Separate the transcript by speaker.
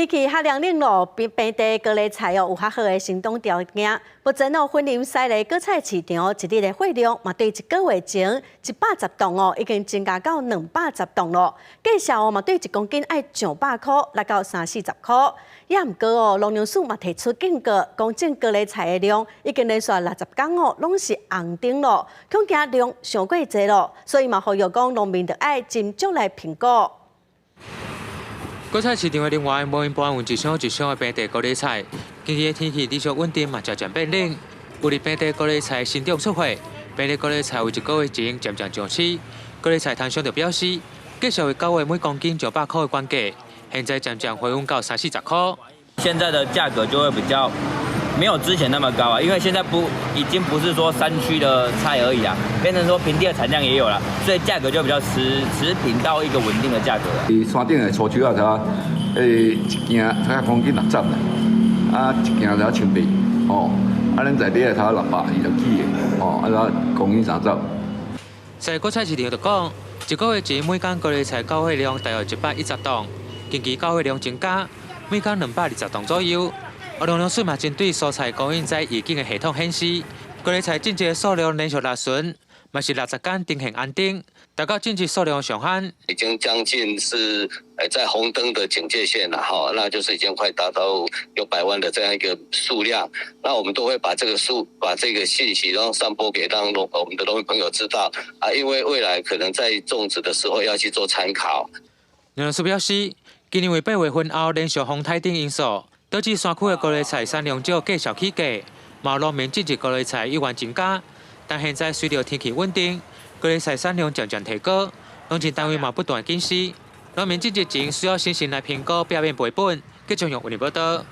Speaker 1: 天氣較涼冷咯，平地高麗菜哦有較好的生長條件。目前哦，雲林西螺果菜市場一日的貨量嘛，對一個月前110噸哦，已經增加到210噸咯。價數哦嘛，對1公斤愛上百箍，來到三四十箍。也毋過哦，農糧署嘛提出警告，講種高麗菜的量已經連續60工哦，攏是紅燈咯，恐驚量傷過濟咯，所以嘛呼籲講農民著愛斟酌來評估。
Speaker 2: 果菜市場的另外，無閒搬運一箱一箱的平地高麗菜。近期的天氣持續穩定，嘛漸漸變冷。有佇平地高麗菜生長出貨，平地高麗菜有一個月前漸漸上市。高麗菜攤商就表示，繼續為9月每公斤上百箍的懸價，現在漸漸回穩到三四十箍。
Speaker 3: 現在的價格就會比較沒有之前那麼高啊，因為現在不已經不是說山區的菜而已啊，變成說平地的產量也有了，所以價格就比較持平到一個穩定的價格了。
Speaker 4: 山頂的粗手仔頭，一斤才公斤60啦，啊一斤才1800，哦，啊咱在地的頭620幾的，哦，啊公斤30。
Speaker 2: 在果菜市場就講，一個月前每工高麗菜交貨量大約110噸，近期交貨量增加，每工220噸左右。而農糧署嘛針對蔬菜供應在預警的系統顯示，高麗菜種植的數量連續6旬，嘛是60工呈現紅燈，達到種植數量上限。
Speaker 5: 已經將近是在紅燈的警戒線了哈，那就是已經快達到有百萬的這樣一個數量。那我們都會把這個數、把這個信息，然後散播給讓農我們的農民朋友知道啊，因為未來可能在種植的時候要去做參考。
Speaker 2: 農糧署表示，今年為8月份後連續風颱等因素，導致山區的高麗菜產量少，價數起價，嘛農民種植高麗菜意願增加。但現在隨著天氣穩定，高麗菜產量漸漸提高，農政單位嘛不斷檢視，農民種植前需要審慎來評估，避免賠本。繼續用溫報道。